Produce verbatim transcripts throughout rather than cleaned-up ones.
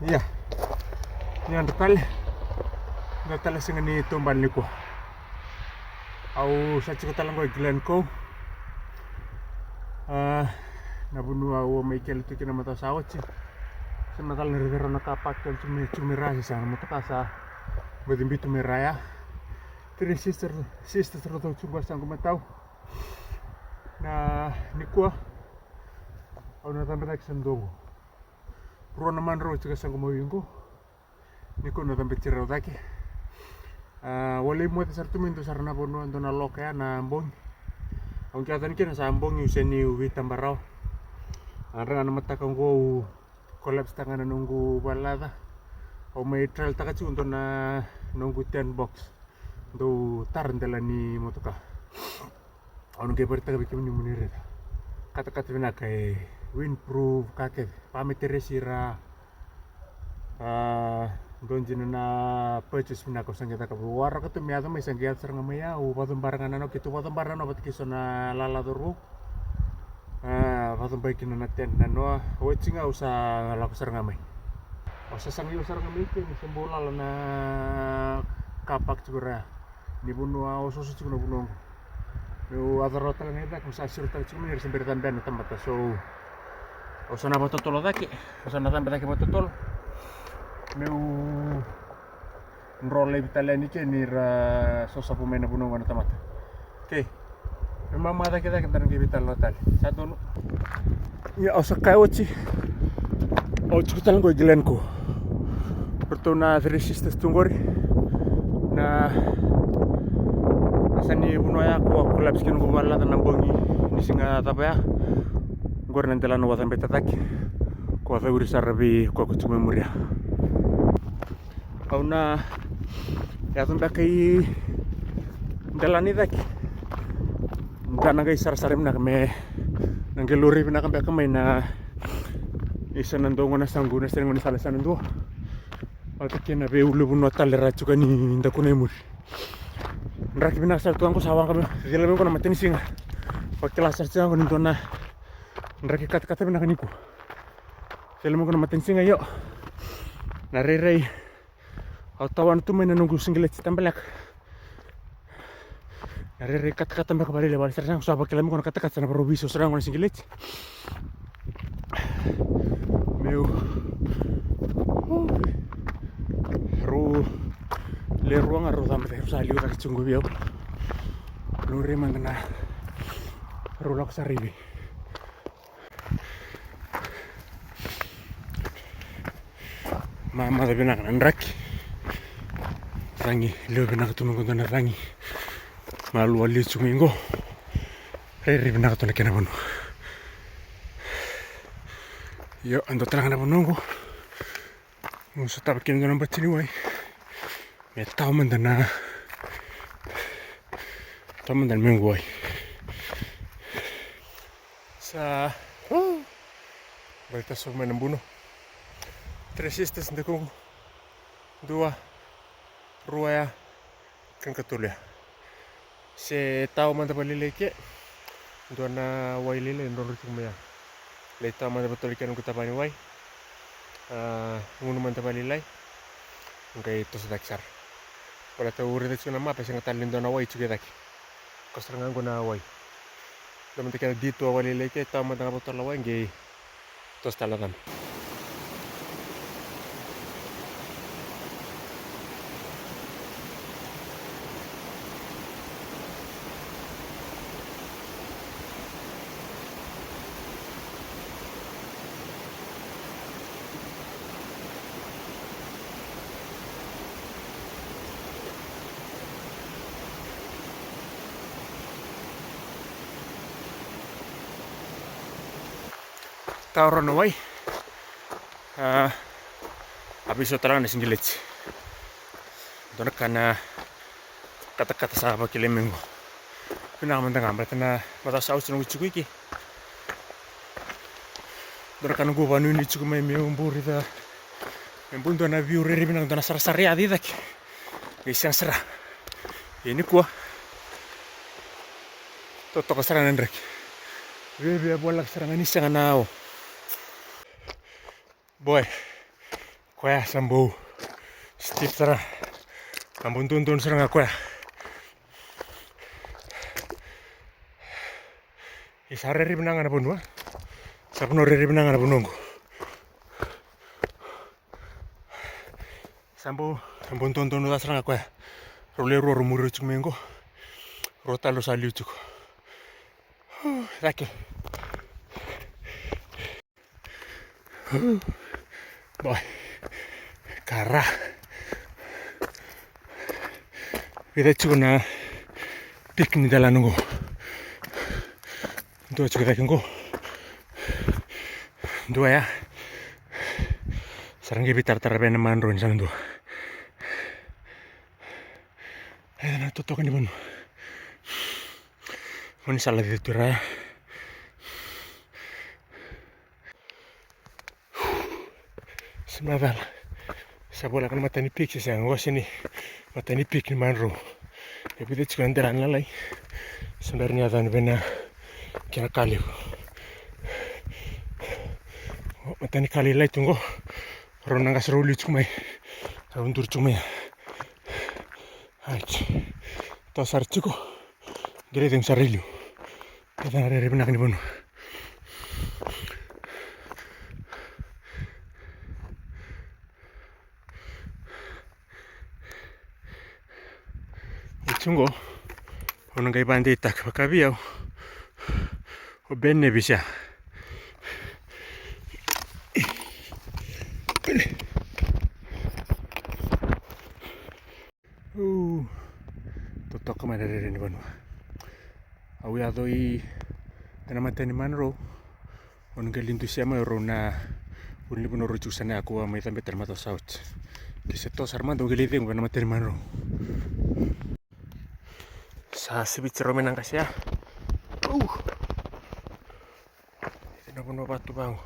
Ia, ni yadra tale. Dua tale siga ni taubale nikua. Au sa tiko tale qo e Glencoe. A, na vanua au a mai kele tu kina na mataka sa oti. Sa na tale na rerau na car park tale tu mai, tu mai ra, sa na motoka sa baci biu tu mai ra ya. Three Sisters, Sisters rau tu qo sa qo matau. Na nikua au na cabe cake sa dua qo. Rua na madrou tiko sa qo mai qo. Nikua na cabe tirau cake. A, wale moce sara tu mai dua sara na vanua, dua na loka ya na bogi. Au qai yaco yani kina sa bogi, au sega niu veitaba rawa. A, dra ga na mataka qo au collapse taka ga na noqu valaca. Au mai trial taka tiko dua na noqu ten box. Dau tara dela ni motoka. Au na qai vakaraitaka vei kemuni mo ni raica. Katakata vinaka, e windproof ka kece. Vakameteresi ira. A, dua dina na purchase vinaka au sa qai cakava. Au waraka tu me yaco mai, sa qai yaco sara ga mai ya, au vakacobara ga na noa, keitou vakacobara na noa vata kei so na lalaca rua. A, vakacobara kina na tent na noa. Oti ga au sa lako sara ga mai. Au sa saga, io, sara ga mai ke ni sa bau lala na car park tiko ra ya. Ni vanua osooso tiko na vanua qo. Meu yaco rawa tale ga i cake, meu sa siro tale tiko mai ni ra se bera cabe na tamata. So au sa na vakatotolo cake, au sa na cabe cake vakatotolo. Meu dro laivi tale yani ke ni ra sosovu mai na vanua qo na tamata. Okei. Me mama cake cake, da na qai veitalanoa tale. Sa donu. Ia, au sa kaya oti. Au tiko tale qo e Glencoe. Ratou na Three Sisters tu qori. Na, na sa ni vanua ya ko a collapse kina qo valaca na bogi ni siga cava ya. Qori na delana au a cabe cake. Ko a cauri sara vei ko a ko tiko mai muri ya. Au na yaco beka i delana i cake. Da na qai sarasara vinaka me na qai laurai vinaka beka mai na isa na dua qo na saqu, na sega ni sala, sa na dua. Vata kei na veiulunivanua tale ra tiko ni dakuna i muri. Draki vinaka sara tu qo, sa waqa me cila mai qo na matanisiga. Vakila sara tiko qo ni dua na draki katakata vinaka nikua. Cila mai qo na matanisiga, io. Na rairai. Au tawana tu mai na noqu sigileti tabaleka. Na rairai katakata beka vakalailai, vale sara ga, sa vakila mai qo na katakata, sa na varau veisau sara ga qo na sigileti. Meu. Rau le rua ga rau cabe cake, rau sa liu cake tiko qo vei au. Rau rei mada na rau lako sara i vei. Mamaca vinaka na draki. Cagi lewe vinaka tu mai qo, dua na cagi. Malua liu tu mai qo. Rairai vinaka tu na kena vanua. Io, a dua tale ga na vanua qo. Meu sotava kina dua na bati ni wai. Me tawa mada na, tawa mada na mequ wai. Sa, uh, baleta sobu mai na buno. Three Sisters dakuqu. Dua, rua ya, kena katolu ya. Se tawa mada vakalailai ke. Dua na wai lailai drodro tiko mai ya. Lai tawa mada vakatolu kena noqu tavani wai. A, gunu mada vakalailai. Qai toso cake sara. Baleta au raica tiko na mapa, e sega tale ni dua na wai tiko e cake. Ko sara ga qo na wai. Dua mada kena detour vakalailai ke, tawa mada ga vakatolu na wai, qai toso tale na cabe. Tawa rawa na wai. A, a veisau tale ga na sigileti. Dua na ka na katakata sa vakilai mai qo. Vinaka mada ga baleta na mataka sa oti na noqu tiko i ke. Dua na ka noqu vakanuinui tiko mai meu bau raica, meu bau dua na view rairai vinaka, dua na sarasara yaco i cake. Qai sega sara. Ia nikua totoka sara na draki. Viavia voleka sara ga ni sega na o. Boy, Koya sa bau steep sara. Sa bau dodonu sara ga koya. E sa rairai vinaka ga na vanua. Sa vanua rairai vinaka ga na vanua oqo. Sa bau, sa bau dodonu ca sara ga koya. Rau lewe rua rau muri tiko mai oqo. Rua tale rau sa liu tiko. Cake. Boy. Ka ra. Vica tiko na peak ni delana oqo. Dua tiko cake oqo. Dua ya. Sa ra qai veitaratara vei na Munro ni sa na dua. Eda na totoka ni vanua. Mo ni sa laci tu ra ya. Se macala. Sa voleka na matai ni peak se sega, qo se ni matai ni peak ni Munro. E vica tiko na delana lalai. Sa bera ni yaco yani vei na kena ka levu. Matai ni ka lailai tu qo. Rau na qase rau liu tiko mai. Rau duri tiko mai. Right. Toso sara tiko. Qai lai cegu sara i liu. Eda na rairai vinaka ni vanua. E tu qo. Au na qai vakadeitaka vaka vei au o Ben Nevis ya. Uu, totoka mai na rairai ni vanua. Au yaco i na matai ni Munro. Au na qai lai dusia mai o rau na ulunivanua rau tiko sana ya, kau a mai cabeta na macawa sa oti. Ke se toso sara mada au qai lai cegu vei na matai ni Munro. Sa siviti rau mai na qase ya. Uu. Ena vanua vatu vaqo.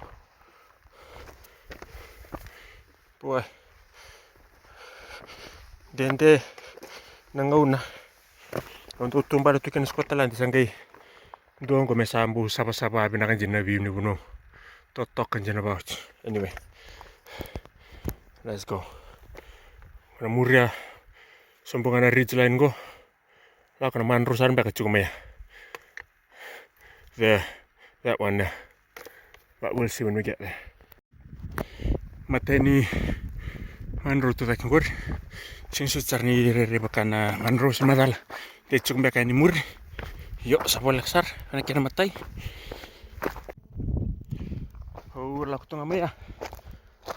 Boy. Dede na gauna. Au dau tu bale tu kina Scotland, sa qai dua qo me sa bau savasava vinaka dina na view ni vanua. Totoka dina vakaoti. Anyway. Let's go. Na muria sobu ga na ridge line qo. Lako na Munro sara beka tiko mai ya. There, that one there. But we'll see when we get there. Matai ni Munro tu cake qori. Sega soti sara ni rairai vaka na Munro se macala. De tiko beka yani muri. Io, sa voleka sara na kena matai. Au lako tu ga mai ya.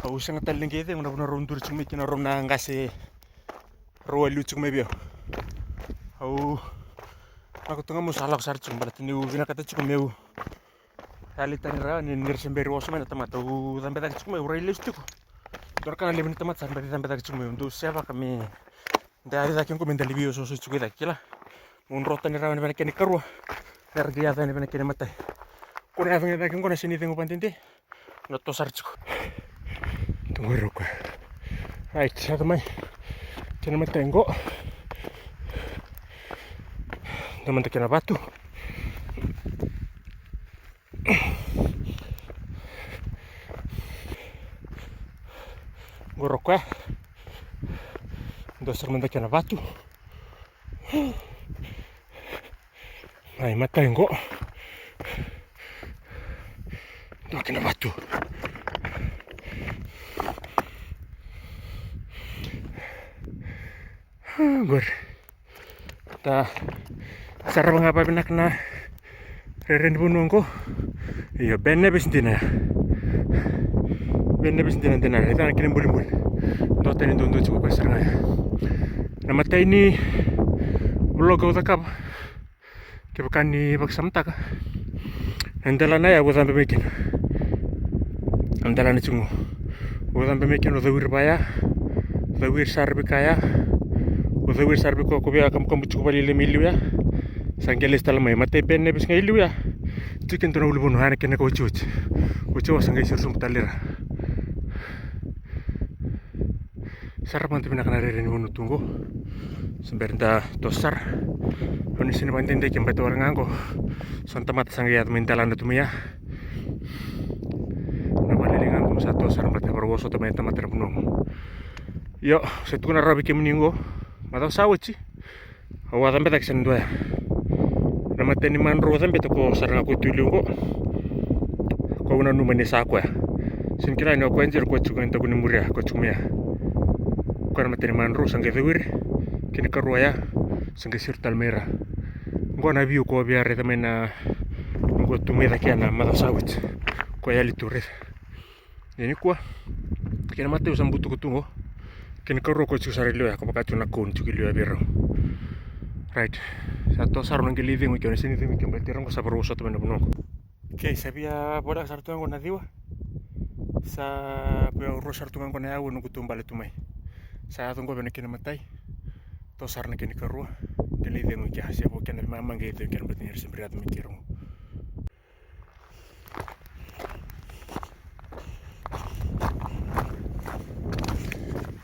Au sega tale ni qai cegu na vanua rau duri tiko mai kina rau na qase. Rau a liu tiko mai vei au. Au lako tu ga meu sa lako sara tiko baleta niu vinakata tiko meu yali tani rawa ni, ni ra se beri oso mai na tamata. Au cabe cake tiko mai, au rai lesu tiko. Dua na ka na levu ni tamata sa beri cabe cake tiko mai, au dau sevaka me da yali cake qo me da lai veiosooso tiko i cake, kila. Meu dro tani rawa yani vei na kena ikarua, me ra qai yaco yani vei na kena imatai. Ko na yaco ga i cake qo na sega ni cegu vakadede. Na toso sara tiko. Tu qori o koya. Right, yaco mai. Kena matai qo. Dua mada kena vatu. Qori o koya. Dua sara mada kena vatu. Ai, matai qo. Dua kena vatu. Qori. Da sarava ga vavinaka na rairai ni vanua qo. Io, Ben Nevis dina ya. Ben Nevis dina dina ya. Ita na kena bulibuli. Dua tani duadua tiko koya sara ga ya. Na matai ni vlog au cakava. Kevaka ni vakasamataka na delana ya au cabe mai kina. Na delana tiko qo au cabe mai kina, au cawiri vaya, au cawiri sara vei kaya, au cawiri sara vei koya ko via kabukabu tiko vale i liu ya. Sa qai lesu tale mai matai Ben Nevis ga i liu ya. Tiko kina dua na ulunivanua ya na kena ka otioti. Oti au sa qai siro sobu tale ira. Sarava mada vinaka na rairai ni vanua tu qo. Se bera da toso sara. Au ni sega ni vakadede ke bete wale ga qo. So na tamata sa qai yaco mai delana tu mai ya. Na vale ga qo sa toso sara bete wale Vosota mai na tamata na vanua qo. Io, se tukuna rawa vei kemuni qo, macawa sa oti. Au a cabeta ke sa dua ya. Na matai ni madrou au cabeta ko sara ga ko tu liu qo. Ko au nanuma ni sa koya. Sega ni kila ni o koya jera ko tiko e daku ni muria ko tiko mai ya. Koya na matai ni madrou sa qai cawiri. Kena karua ya sa qai siro tale mai ra. Qo na view ko via raica mai na, qo tu mai cake ya na macawa sa oti. Ko yali tu raica. Ia nikua, kena matai au sa butuka tu qo. Kena karua ko tiko sara i liu ya, ko vaka tiko na koni tiko i liu ya vei rau. Right. Sa toso sara na qele i cegu i ke, na sega ni cegu i ke, baleta ira qo sa vakarau vosota mai na vanua qo. Okay, sa via voleka sara tu ga qo na ciwa. Sa via rua sara tu ga qo na yaua noqu tu bale tu mai. Sa yaco qo vei na kena matai. Toso sara na kena karua. Qele i cegu i ke, se vo kena veimama qai cegu i ke na baleta ni ra se bera yaco mai kei ira qo.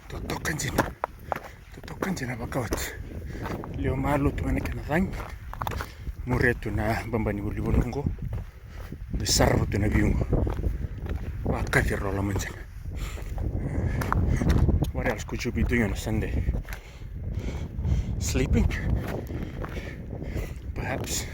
Totoka dina. Totoka dina vakaoti. Lewe malua tu ga na kena cagi. Muria tu na baba ni ulunivanua qo. Qai sarava tu na view qo. Vakaci ra loloma dina. What else could you be doing on a Sunday? Sleeping? Perhaps.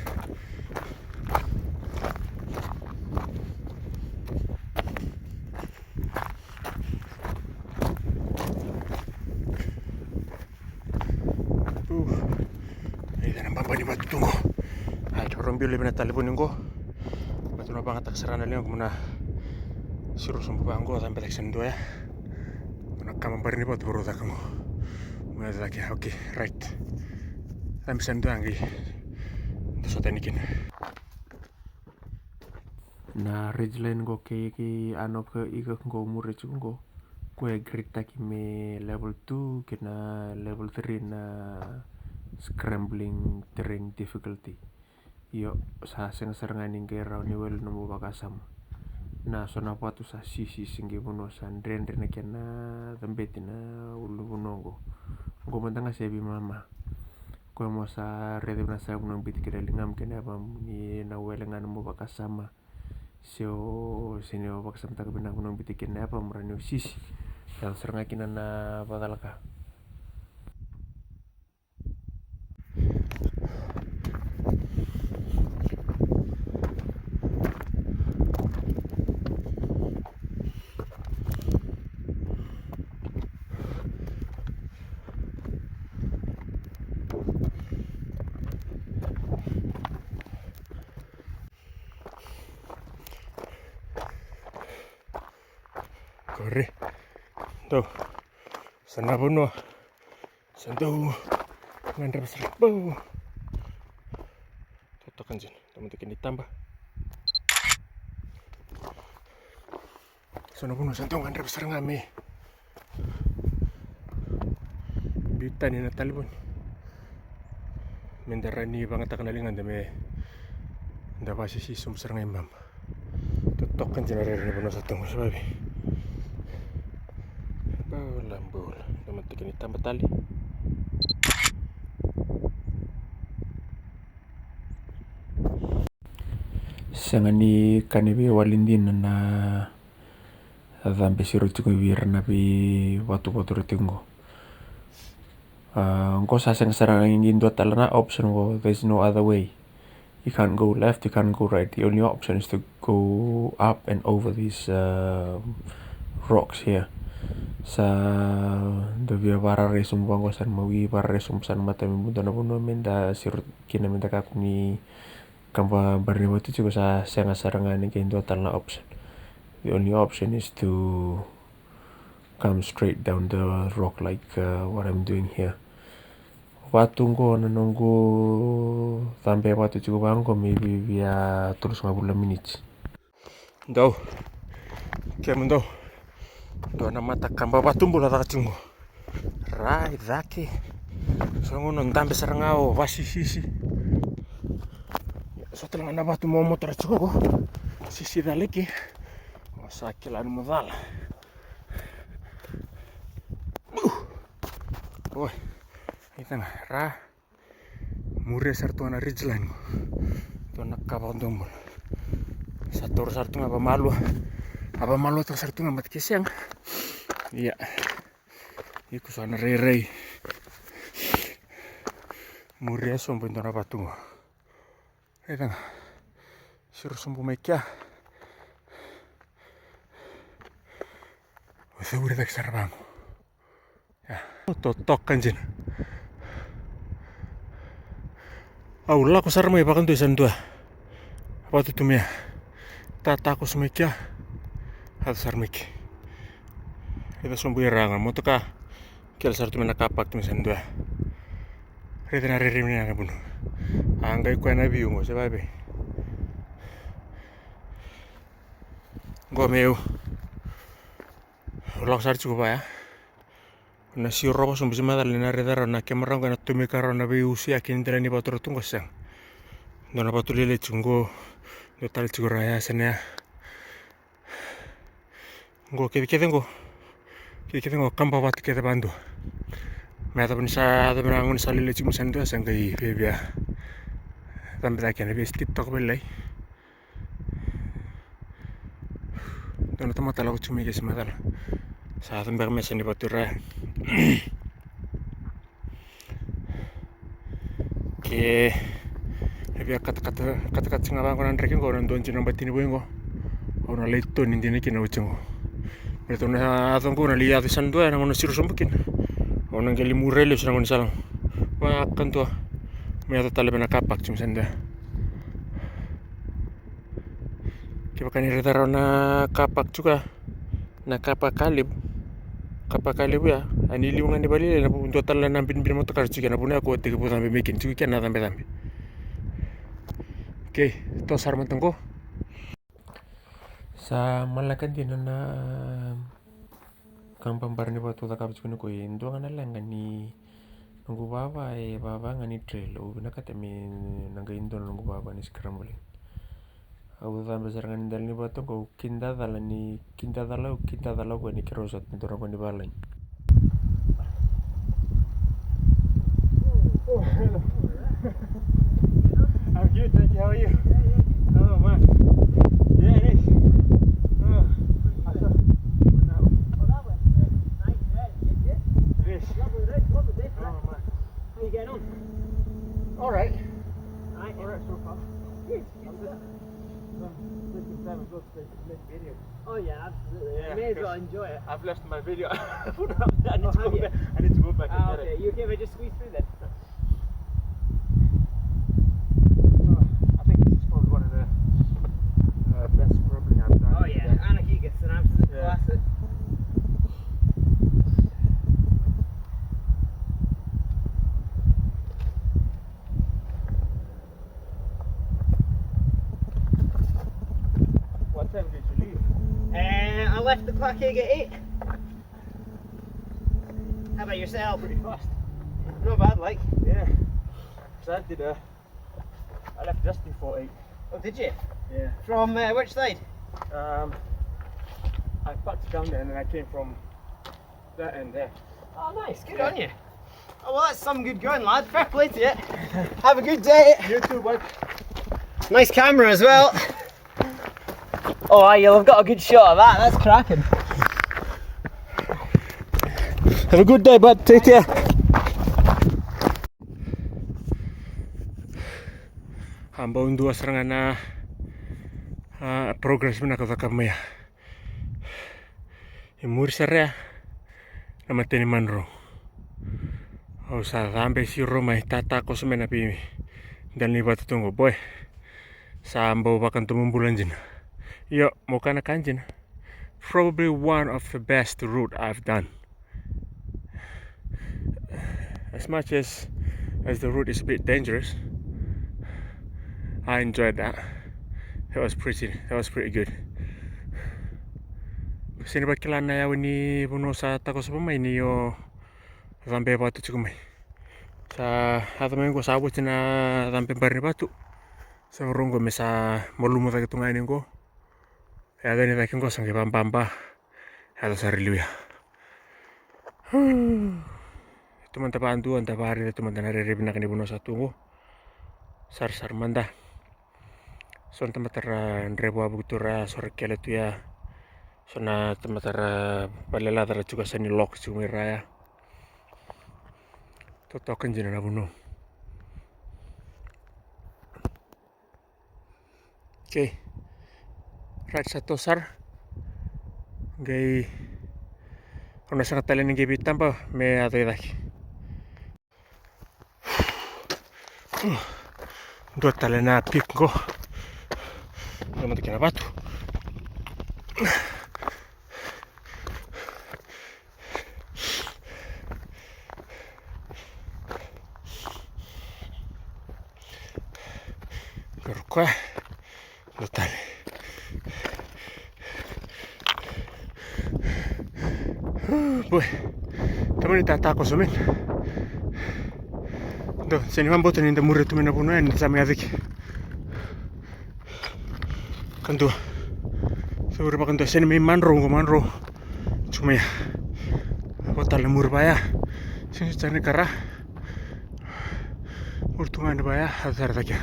Raica na baba ni vatu tu qo. Ai, rau biu laivi na talevoni qo. Vatu na vagataka sara na liga qo, mo na siro sobu vaqo, cabeta ke sa dua ya. Qo na kaba bari ni vatu varau caka qo. Mo na cake, okay, right. Cabe sa dua ya qai da sota yani kina. Na ridge line qo kei, kei Anoka, Ikaka qo, muria tiko qo, ko e grade taki me level two kei na level three na scrambling terrain difficulty. Io, sa sega sara ga ni qai rawa ni wele nomu vakasama. Na so na vatu sa sisi, se qai vanua sa dredre na kena cabeti na ulunivanua qo. Qo mada ga se veimama. Koya mo sa raica vinaka sara mo na biuti kina ligamu kei na yavamu ni na wele ga nomu vakasama. Se o, se ni o vakasamataka vinaka mo na biuti kina yavamu, rawa ni o sisi. Yaco sara ga kina na vacalaka. Qori. Dou. Sa na vanua. Sa dou gadreva sara. Bau. Totoka dina. Dou mada kena itaba. So na vanua sa dou gadreva sara ga me biu tani na talevoni. Me da rawa ni vagataka na ligada me da vasisi sobu sara ga i baba. Totoka dina rairai na vanua sa toqo sa vavi. Bula bula. Dou mada kena itaba tale. Sega ni ka ni veiwali dina na cabe siro tiko vei ira na veivatuvatura tiko qo. Ah, qo sa sega sara ga ni dua tale na option qo, there's no other way. You can't go left, you can't go right. The only option is to go up and over these, uh, rocks here. Sa dou via vararai sobu vaqo, sa na mawi vararai sobu, sa na matami buda na vanua me da siro kina me da kakua ni kaba bari ni vatu tiko, sa sega sara ga ni qai dua tale na option. The only option is to come straight down the rock like, uh, what I'm doing here. Vatu qo na noqu cabe vatu tiko vaqo, maybe via tolusagavulu na minutes. Dou. Kemudou. Dou na matakaba vatu bula caka tiko qo. Rai cake. So qo na dabe sara ga o vasisisi. So tale ga na vatu mo motara tiko qo. Sisi cala eke. O sa kila ni mo cala. Oi. Ita ga ra. Muria sara tu ga na ridge line qo. Tu na ka vakadomobula. Sa toro sara tu ga vamalua. A vamalotaka sara tu ga mata ke sega. Ia. Iko sa na rairai. Muria sobu e dua na vatu qo. Raica ga. Siro sobu mai kea. O cevuri cake sara vaqo. Ia. Totoka dina. Au lako sara mai vakadua e sa dua. Vatu tu mai ya. Tatakoso mai kea. Yaco sara mai ke. Raica sobu ira ga motoka. Kele sara tu mai na car park tu mai sa dua. Raica na rairai mai na vunu. A qai koya na view qo se vave. Qo meu. Au lako sara tiko vaya. Na siro vakasobu se macala ni na raica rawa na kemera qo ena tomika rawa na veiusi a kina dela ni vatu ra tu qo sega. Dua na vatu lailai tiko qo. Dua tale tiko ra ya sena ya. Qo kecekece qo. Kecekece qo kaba vatu kece vadua. Me yacova ni sa yacova na gone sa lailai tiko me sa dua sa qai vevia. Cabe cake ena vei steep toka vei lai. Dua na tamata lako tiko mai ke se macala. Sa yaco beka me sa ni vatu ra. Ke e via katakata katakata tiko ga vaqo na dreke qo na dua dina na batini voi qo. Au na lai toni dina kina oti qo. Me ratou na yaco qo na lai yaco i sa dua ena gauna siro sobu kina. Au na qai lai muria lesu na gauna sa lako. Vakadua. Me yaco tale vei na car park tiko sa dua. Kevaka ni raica rawa na car park tiko ya. Na car park ka levu. Car park ka levu ya. A ni liu ga ni vale na vu dua tale na binibini motoka tiko ya na vuna ya ko tekivu cabe mai kina tiko kina na cabecabe. Okei, toso sara mada qo. Sa maleka dina na kaba bara ni vatu cakava tiko ni ko e dua ga na leqa ni noqu vava e vava ga ni trail. Au vinakata me na qai dua na noqu vava ni scrambling. Au cabe sara ga ni dela ni vatu qo, au kidacala ni kidacala, au kidacala koya ni keirau sa dua na koya ni valagi. Oh, hello. I'm good, thank you. How are you? Oh, man. Yeah, it is. Oh, I saw. It is. Oh, man. How you getting on? All right. All right. All right so far. Good. I'm just, um, taking time as well to make videos. Oh yeah, absolutely. Yeah, may as well enjoy it. I've left my video. I need to go back. I need to go back and get it. Okay, you okay? Just squeeze through then. I think this is probably one of the uh, best scrambling I've done. Oh yeah, Anarchy gets an absolute classic. What time did you leave? Uh, I left the clock here at eight. How about yourself? Pretty fast. Not bad, like. Yeah. So I did. Uh, I left just before eight. Oh, did you? Yeah. From uh, which side? Um, I parked down there and then I came from that end there. Oh, nice. Good on you. Oh, well, that's some good going, lad. Fair play to you. Have a good day. You too, bud. Nice camera as well. Oh, you'll have got a good shot of that. That's cracking. Have a good day, bud. Take care. A bau dua sara ga na progress vinaka au cakava mai ya. E muri sara ya na matai ni Munro. Au sa cabe siro mai, tatakoso mai na vei dela ni vatu tu qo, boy. Sa bau vakadomobula dina. Io, mo kana ka dina. Probably one of the best route I've done. As much as as the route is a bit dangerous, I enjoyed that. That was pretty. That was pretty good. Sega ni vakila na yawa ni vanua sa takoso mai ni o cabe vatu tiko mai. Sa yaco mai qo sa oti na cabe bari ni vatu. Sa varo qo me sa malumu cake tu ga yani qo. Yaco yani cake qo sa qai vababa. Yaco sara i liu ya. Tu mada vadua da varaica tu mada na rairai vinaka ni vanua sa tu qo. Sarasara mada. So na tamata ra drevu a vuki tu ra so ra kele tu ya. So na tamata ra valelaca ra tiko sa ni loko tiko mai raya. Totoka dina na vanua. Okay. Right, sa to sara. Qai rau na sega tale ni qai veitaba me yaco i cake. Dua tale na peak qo. Dua mada kena vatu. Qori koya. Dua tale. Boy. Tamani tata koso mai. Dua, sega ni vakabauta ni da muria tu mai na vanua yani, sa mai yaco i ke. Kadua. Sa uri vakadua, sega ni mai Munro qo, Munro. Tiko mai ya. Vo tale na muri vaya. Sega ni tara ni kara. Muri tu ga ni vaya, a tara cake.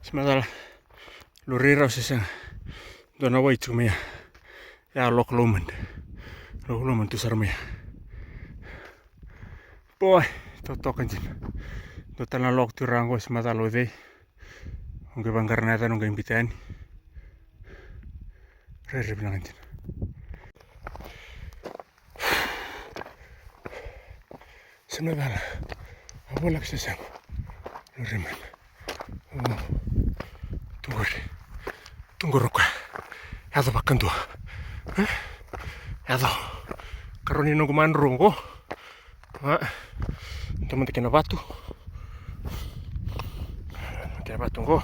Se macala. Lori rau se sega. Dua na wai tiko mai ya. Ya loko Lomond. Loko Lomond tu sara mai ya. Boy, totoka dina. Dua tale na loko tu ra qo se macala o cei. O qai vaqara na yacana o qai biuta yani. Rairai vinaka dina. Se macala. A voleka se sega. Lori mai. O. Tu qori. Tu qori o koya. Yaco vakadua. E? Yaco. Karua ni noqu Munro qo. A. Dua mada kena vatu. Kena vatu qo.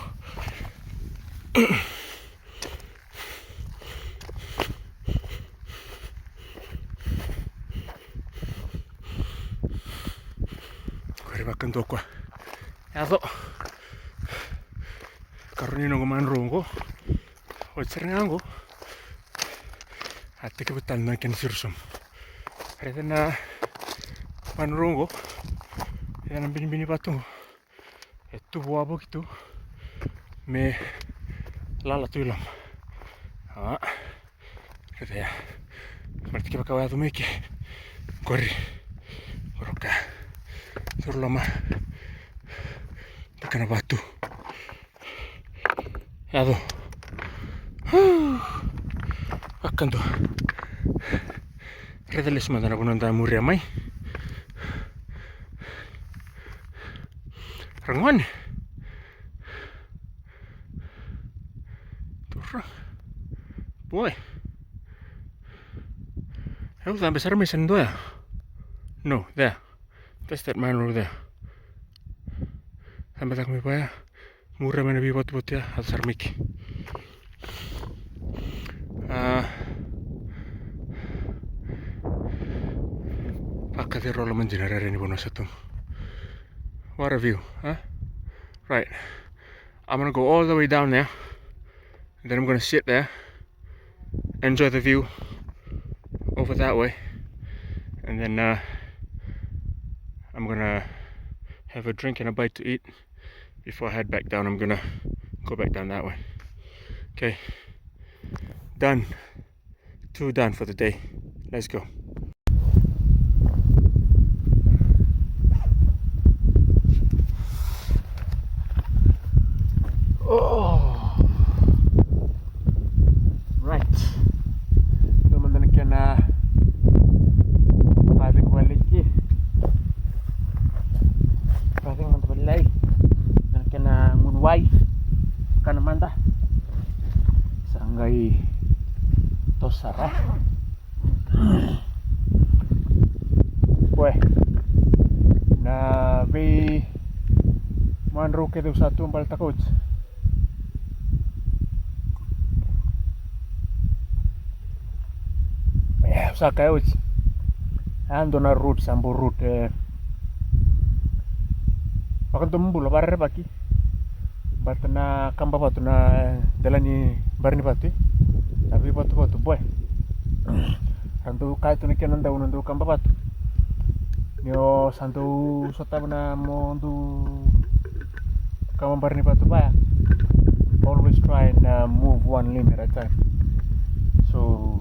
Qori vakadua koya. Yaco. Karua ni noqu Munro qo. Oti sara ga qo. A tekivu tale na kena siro sobu. Raica na Munro qo. Raica na binibini vatu qo. E tu vua voki tu me lala tu i loma. A, raica ya. Mara tiki vaka o yaco mai ke. Qori. Qori o koya. Curu loma. Dua kena vatu. Yaco. Vakadua. Raica lesu mada na vanua da muria mai. Ra gone. Turaga. Boy. Au cabe sara mai sa na dua ya. No, there. That's that man over there. Cabe cake mai vaya. Muria mai na veivatuvatu ya, yaco sara mai ke. A, vakacegu loma dina, rairai ni vanua sa tu. What a view, huh? Right. I'm gonna go all the way down there. And then I'm gonna sit there, enjoy the view over that way. And then, uh, I'm gonna have a drink and a bite to eat before I head back down. I'm gonna go back down that way. Okay. Done. Two done for the day. Let's go. Oh. Right. Dua mada na kena vacegu vale ke. Vacegu mada vale lai. Na kena gunu wai. Kana mada. Sa qai toso sara. Koya na veimadrou kece au sa tu baletaka oti. E, au sa kaya oti. A dua na route sa bau route, e, vakadomobula vakarerevaki. Baleta na kaba vatu na dela ni bari ni vatu, e, na veivatuvatu, boy. Ra dau kaya tu na kena dau na dau kaba vatu. Ni o sa dau sotava na mo dau kaba bari ni vatu vaya. Always try and, uh, move one limb at a time. So,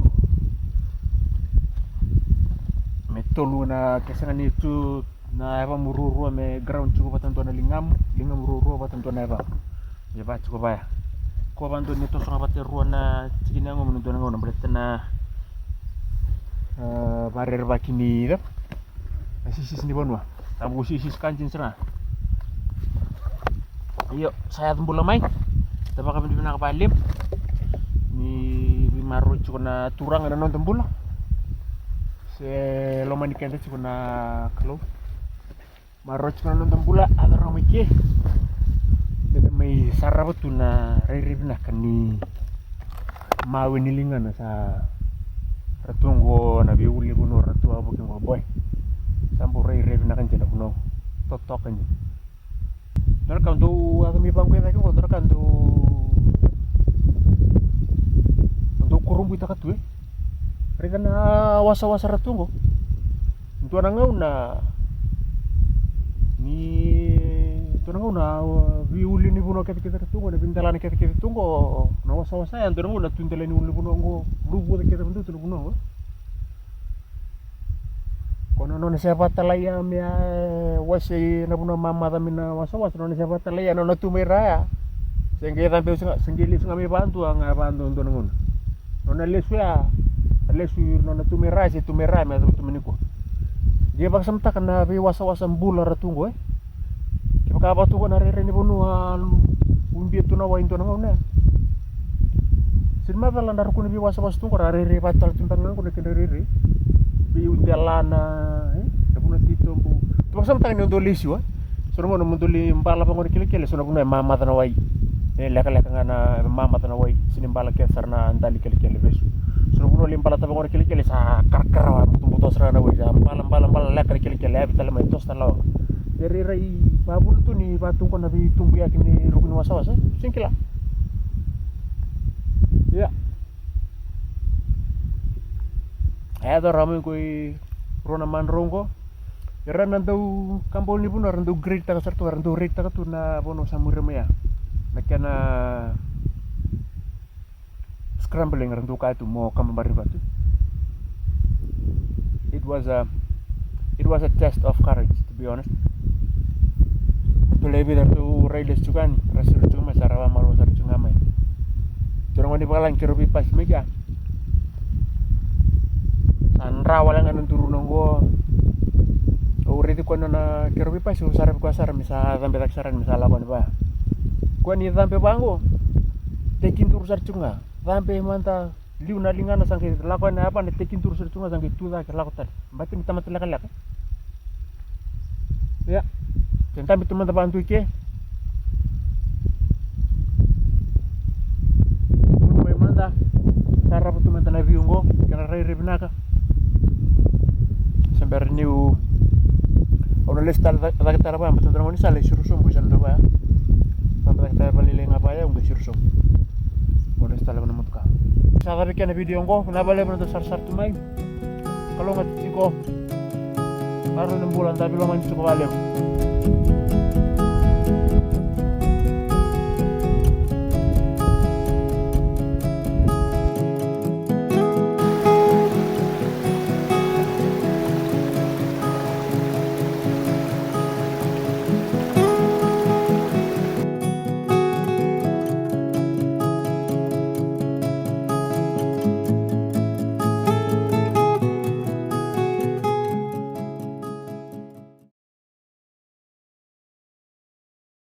me tolu na ke sega ni tu na yavamu ruarua me ground tiko vata dua na ligamu, ligamu ruarua vata dua na yavamu. E va tiko vaya. Ko va dua ni toso ga vata e rua na tiki ni yagomu ni dua na gauna baleta na, e, varerevaki ni cava? Na sisisi ni vanua. Tabu sisisi ka jini sara. Io, sa yaco bula mai. Da vakavinavinaka vakalevu ni veimaroroi tiko na Turaga na noda bula. Se lomani keda tiko na Kalou. Maroroi tiko na noda bula, a caraga mai ke. Meda mai sarava tu na rairai vinaka ni mawe ni ligana sa ra tu oqo na veiulunivanua ra tu a vuki oqo boy. Sa bau rairai vinaka dina na vanua oqo. Totoka dina. Dua na ka dau yaco mai vaqo e cake oqo, dua na ka dau, dau kurabuitaka tu e. Raica na wasawasa ra tu oqo. Dua na gauna ni, dua na gauna, a, veiulunivanua kecekece ra tu oqo, na veidelana kecekece tu oqo, na wasawasa ya, dua na gauna tu dela ni ulunivanua oqo, luvuca kece vadua tu na vanua oqo. Ko na nona se vatalai ya me a, e, wasei na vanua mamaca mai na wasawasa, nona se vatalai ya, nona tu mai ra ya. Se qai cabe, se qai lesu ga mai vadua, ga vadua dua na gauna. Nona lesu ya, a lesu nona tu mai ra, se tu mai ra, me yacova tu mai nikua. Qai vakasamataka na veiwasawasa bula ra tu oqo e. Kevaka vaka tu oqo na rairai ni vanua, a, ubia tu na wai dua na gauna ya. Sega ni macala na ruku ni veiwasawasa tu oqo ra rairai vata tale tu beka ga oqo na kedra rairai. Veidelana, e, na vanua titobu. Tu vakasamataka ni o dau lesu e. So na gauna mo dau lai bala vaqo na kelekele, so na vanua e mamaca na wai. E lekaleka ga na mamaca na wai, sega ni bala kece sara na dali kelekele vesu. So na vanua lai balata vaqo na kelekele sa karakarawa, butobuto sara na wai, sa bala, bala, bala, leka na kelekele, yavi tale mai, toso tale lawaka. E rairai vavuna tu ni vatuqa na veitubuyaki ni ruku ni wasawasa. Sega ni kila. Ia. E yaco rawa mai qo i rua na madrou qo. Era na dau kabau ni vanua, era dau grade taka sara tu, era dau rate taka tu na vanua sa muria mai ya. Na kena scrambling, era dau kaya tu mo kababari vatu. It was a, it was a test of courage, to be honest. Dou lai vica ratou riders tiko yani, ra siro tiko mai, sa ra vamalua sara tiko ga mai. Dou na gone ni vakalagi keirau veipasi mai kea. Sa dra wale ga na duru na oqo. Au raici koya na nona keirau veipasi, au saravi koya sara me sa cabe cake sara yani me sa lako yani vaya. Koya ni cabe vaqo, tekiduru sara tiko ga. Cabe mada liu na ligana sa qai lako yani, a yavana tekiduru sara tiko ga sa qai tu cake lako tale. Bati ni tamata lekaleka. Ia. Ke dabe tu mada vadua i ke. Gunu mai mada. Sarava tu mada na view qo, kena rairai vinaka. Se bera niu, au na lesu tale ca-, cake tale vaya, baleta dua na gaunisala e siro sobu, e sa na dua vaya. Sa cake tale vakalailai ga vaya, au qai siro sobu. Au na lesu tale vaya na motoka. Sa cava kena video qo, vinaka vakalevu na dau sarasara tu mai. Kalou ga tiko. Maroroi na bula, da veilomani tiko vakalevu.